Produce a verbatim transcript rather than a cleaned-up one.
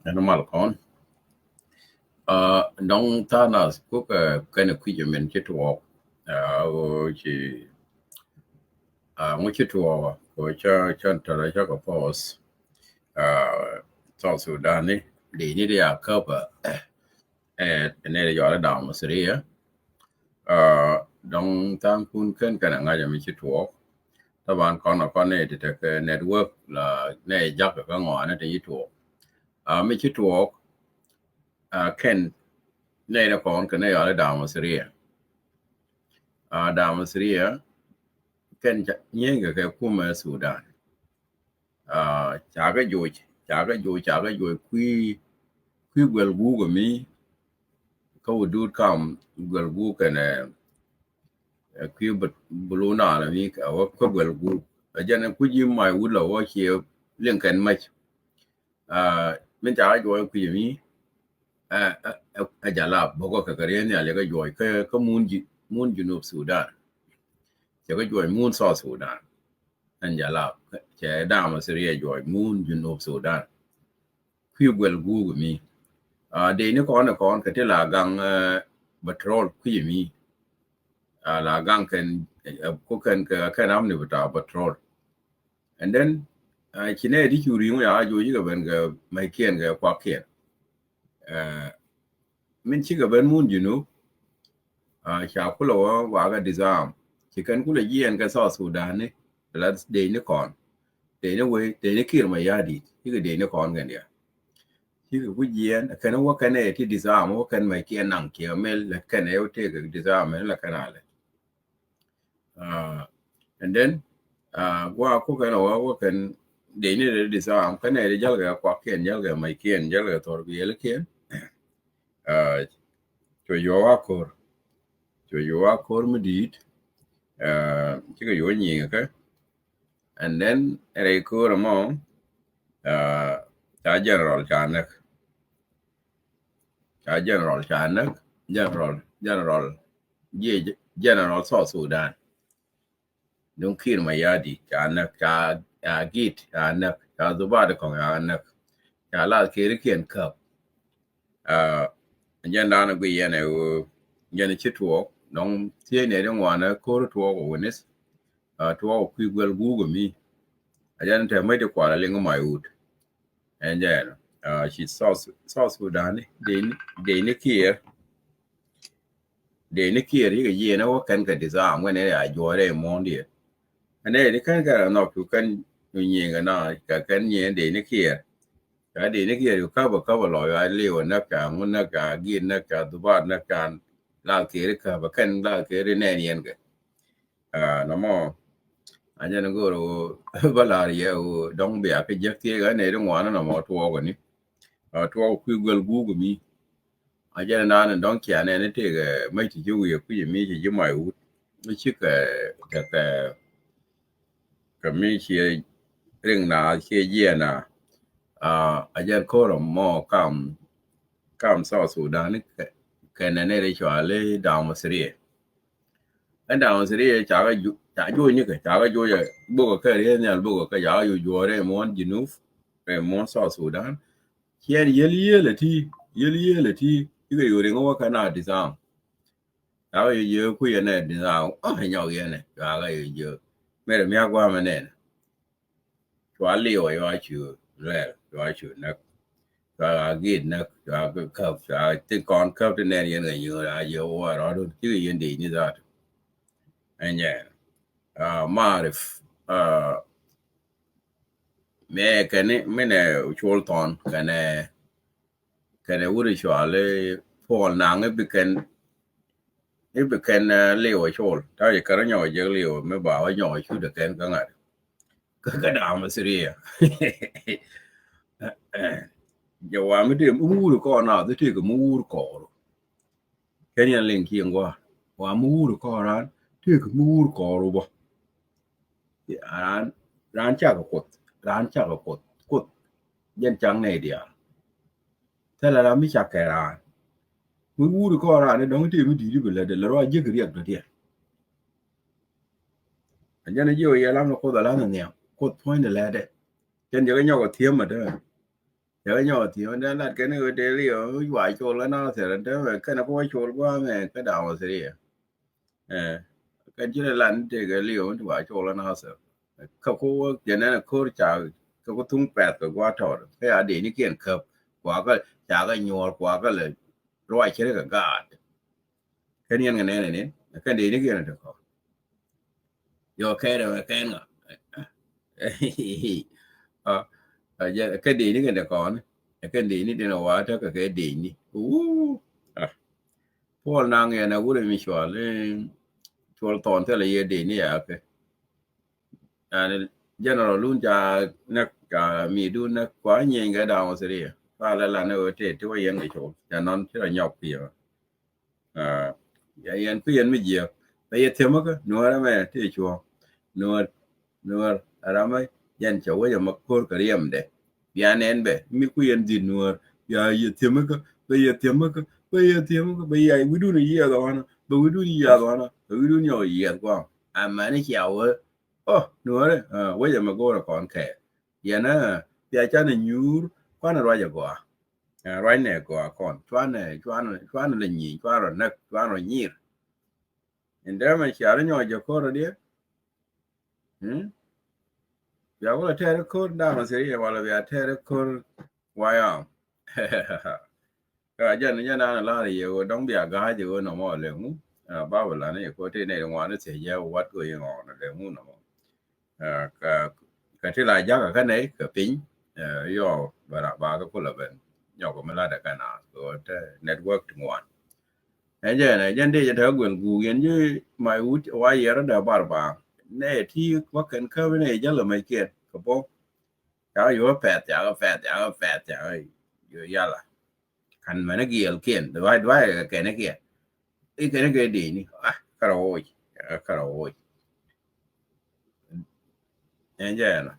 Ɛn mal kɔn. Dɔŋ tha̱a̱ŋ nath kukɛ kɛn kui̱c min ci tuɔɔk. Ɣöö ci ŋu ci tuɔɔk kɛ cä cä tɛrɛ cä kɛ pɔs. South Sudan ni di ni di a käpä. Ɛ ni di yɔal da̱a̱m Syria. Dɔŋ tha̱a̱ŋ kun kɛn kɛn a ŋa̱c mi ci tuɔɔk. Taban kɔn a kɔn ni ti tekɛ network la ni jak kɛ ŋɔani ti ci tuɔɔk. Mi ci tuɔɔk kɛn nɛy ni kɔn kɛ ni yɔal da̱a̱m Syria. Da̱a̱m Syria kɛn nyieny kɛ kɛ kumɛ Sudan. Cakɛ joc, cakɛ joc, cakɛ joc kui̱ kui̱ guɛl guuk mi kä wä duut kam guɛl guuk kɛn kui̱ bulu naalɛ mi kä guɛl guuk. Ɛ jɛn kui̱ ji̱ may wut la wä ciɛ liŋ kɛn mac. Min cakɛ juɔc kui̱ mi ɛ jalap bokɔ kɛ kɛ riɛn nhial yɛ kɛ juɔc kä mun ji mun Junub Sudan. Cɛ kɛ juɔc mun South Sudan. Ɛn jalap cɛ da̱a̱m Syria juɔc mun Junub Sudan. Kui̱ guɛl guuk mi dee ni kɔn kɔn kɛ ti la gaŋ patrol kui̱ mi la gaŋ kɛn ku kɛn kɛ kɛn amni bi ta patrol. And then ci nɛ di cu riŋ ya a juɔc kɛ ben kɛ mɛkiɛn kɛ kuakiɛn. Min cikɛ ben mun Junub ca kulɛ wä wakä disarm. Ci kɛn kulɛ jiɛn kɛ South Sudan ni la dee ni kɔn dee ni wei dee ni Kiir Mayardit cikɛ dee ni kɔn kɛn ya. Cikɛ ku jiɛn kɛn wä kɛn ɛ ti disarm wä kɛn mɛ kiɛ naŋ kiɛ mel lɛ kɛn ɛ wä tekɛ disarm mel lɛ kɛn alɛ. And then gua ku kɛn wä wä kɛn dee ni dee disarm kɛn ɛ di jäl kɛ kuakiɛn jäl kɛ mɛ kiɛn jäl kɛ thor biɛl kiɛn. Cuɛ yuɔ wa kor cuɛ yuɔ wa kor mi di̱i̱t. Cikɛ yuɔ nyiŋ kɛ. And then rɛy kor mɔ ca general ca näk. Ca general ca näk general general jiɛ general South Sudan. Duŋ Kiir Mayardit ca näk ca git ca näk ca dhubadi kɔŋ ca näk. Ca lath kerikiɛn käp. Jɛn da̱a̱n gui yɛn ɛ ɣöö jɛn ci tuɔɔk dɔ̱ŋ thiec nɛ di ŋuanɛ ko̱r tuɔɔk ɛ witness. Tuɔɔk ɛ kui̱ guɛl guuk ɛ mi. A jɛn te mäc di kual a liŋ ɛ may wut. Ɛn jɛn ci South Sudan dee ni Kiir. Dee ni Kiir yikɛ jiɛn ɛ wä kɛn kɛ disarm wɛn ɛ ya juɔrɛ muɔ̱ɔ̱n diɛ. Ɛn ɛ di kɛn kɛ rɛ nhɔk cu kɛn cu nyiŋ kɛ na kɛ kɛn nyiɛn dee ni Kiir. Ca dee ni Kiir cu käpä käpä lɔ ya liw näk ca ŋun näk ca git näk ca dhubat näk ca lal Kiir käpä kɛn lal Kiir nɛn yɛn kɛ. Nɔmɔ a jɛn go̱o̱r ɣöö bä la̱r yɛ ɣöö dɔ̱ŋ bia kɛ jiäk thiec ɣän nɛy ti ŋuan nɔmɔ tuɔɔk ni. Tuɔɔk kui̱ guɛl guuk mi. A jɛn naan dɔ̱ŋ cia nɛn itek mec ti ji̱ wi̱i̱ kui̱ mi ci ji̱ mac wut. Mi cikɛ kɛ kɛ kɛ mi ciɛ riŋ na ciɛ jiɛ na. A jɛn ko̱r mɔ kam kam South Sudan kɛnɛ nɛy ti cɔal i̱ da̱a̱m Syria. Ɛn da̱a̱m Syria cakɛ juɔ̱nyikɛ cakɛ juɔ̱nyɛ bokɛ kɛ riɛth nhial bokɛ kɛ cakɛ juɔ̱nyɛ rɛy muɔ̱ɔ̱n Junub rɛy muɔ̱ɔ̱n South Sudan. Ciɛn yel yel ɛ ti yel yel ɛ ti cikɛ yo̱o̱ riŋ wä kɛn a disarm. Cakɛ yo̱o̱ jiök kui̱ ɛnɛ disarm ɔ nyɔk yɛn ɛ cakɛ yo̱o̱ jiök. Mɛrɛ mi a gua̱a̱mɛ nɛn. Cua liw ɛ cua cu rɛl cua cu näk. Cua git näk cua käp cua ti kɔn käp ti nɛn yɛn kɛ nyuur a jiɛ wä rɔɔd wä cikɛ yɛn dec ni dhat. Ɛnyɛ maarif mɛ kɛn ni minɛ col thɔn kɛnɛ kɛnɛ wut i̱ cɔal i̱ Puɔl Naŋ i̱ bi kɛn i̱ bi kɛn liw ɛ col ta̱a̱ i̱ kärä nyɔk ɛ jek liw mi ba wä nyɔk ɛ cut ɛ kɛn kä ŋa̱t. Kä kä da̱a̱m Syria jɛ wa mi tëë mi wur kɔɔr naath i̱ tëëkɛ mi wur kɔɔr. Kɛn yɛn liŋ kiɛ ŋuan wa mi wur kɔɔr raan tëëkɛ mi wur kɔɔr wä bä. Raan raan cakɛ kuoth raan cakɛ kuoth kuoth. Jɛn cak nɛy diaal. Thilɛ ram mi cak kɛ raan mi wuri kɔn raan ni dɔ̱ŋ ti mi di̱i̱t i̱ bi lätdɛ lɛ rɔ a jiäk riɛk dɔ̱diɛn. A jɛn a jiɛ wä yɛ lam ni kuoth a lam ni nhiam kuoth puɔ̱nydɛ lätdɛ. Jɛn jɛ kɛ nyɔk a thiäm a dee. Cɛ kɛ nyɔk thi̱n wä dee lat kɛn kɛ wä dee liɛw wä cua col kä Nathir, dee mɛ kɛn kɛ wä col gua̱a̱mɛ kä da̱ŋ wä thi̱riɛ. Ɛ, kɛn ci lɛ lat ni tëëkɛ liɛw wä cua col kä Nathir. Kä ku wä jɛ nɛn ɛ ko̱r ca kɛ ku thuŋ pɛth kɛ gua̱a̱ tɔɔt kä ya dee ni kiɛn käp kuakä ca kɛ nyuɔ̱ɔ̱r kuakä lɛ ruac cɛ ri kɛ gaat. Kɛn yɛn kɛ nɛn ɛ ni kɛn dee ni kiɛn ɛ te kɔn. Yɔ kɛn ɛ kɛn ŋa. Kä dee ni kɛn te kɔn. Kɛn dee ni den ɛ wa tä kɛ kɛ dee ni. Wuu. Puɔl naŋ yɛn ɛ wurɛ mi cual. Cual thɔn thilɛ yɛ dee ni ya kɛ. Yani general lun ca nɛk ca mi dun nɛk kua nyieeny kɛ da̱ŋ wä thi̱riɛ. Ka lɛ lan ɛ wä tëë ti wä yɛn kɛ cual ca nɔn ci rɔ nyɔk piɛ. Yɛn ku yɛn mi jiɛk bɛ yɛ thiämäkä nuɔ̱ɔ̱r ɛmɛ tëë cuɔ̱ɔ̱ŋ. Nuɔ̱ɔ̱r nuɔ̱ɔ̱r ɛ ram ɛ yɛn cɛ wec ɛmɛ ko̱r kɛ riɛmdɛ. Bia nɛn bɛ mi ku yɛn dhi̱t nuɔ̱ɔ̱r bia yɛ thiämäkä bɛ yɛ thiämäkä bɛ yɛ thiämäkä bɛ yɛ wi̱dun yiɛth ɣɔnä bɛ wi̱dun yiɛth ɣɔnä bɛ wi̱dun yɔ yiɛth gua̱a̱m. Amäni cia wee ɔ nuɔ̱ɔ̱rɛ wec ɛmɛ go̱o̱rɛ kɔn kɛɛl. Yɛn ɛ bia canɛ nyuur kuanɛ ruac ɛ gɔaa. Ruacnɛ gɔaa kɔn cuanɛ cuanɛ cuanɛ lɛ nyieny cuanɛ rɔ näk cuanɛ rɔ nyir. In dee mɛ cia rɔ nyɔk jɛ ko̱r rɔ diɛ. Bia kulɛ tɛɛr ko̱r da̱ŋ wä thi̱riɛ walɛ bia tɛɛr ko̱r wayam. Kä jɛn jɛn an lar yɛ wä dɔŋ bia ga̱a̱c wä nɔmɔ lɛ ŋu. Babu lan yɛ ko̱r ti nɛ ŋuan thiɛ jɛ wat wä yɛ ŋɔn lɛ ŋu nɔmɔ. Kä ti la jakä kä nɛ kɛ piny. Yɔ bɛ ra ba kä kulɛ ben nyɔk mi lat kä na kɛ wä tɛ network ti ŋuan. Ɛn jɛn ɛ jɛn dee jɛ te guel guuk yɛn ji̱ may wut wa yɛr dee bar ba nɛ ti wä kɛn käp nɛ jälɛ mec kiɛn kɛ bɔ. Ca kɛ yuɔ pɛth ca kɛ pɛth ca kɛ pɛth ca kɛ yuɔ yala. Kan mɛn giɛl kiɛn duay duay kɛ kɛn kiɛn. I kɛn kɛ dee ni ah kärɛ woc kärɛ woc. Ɛn jɛ ɛnɔ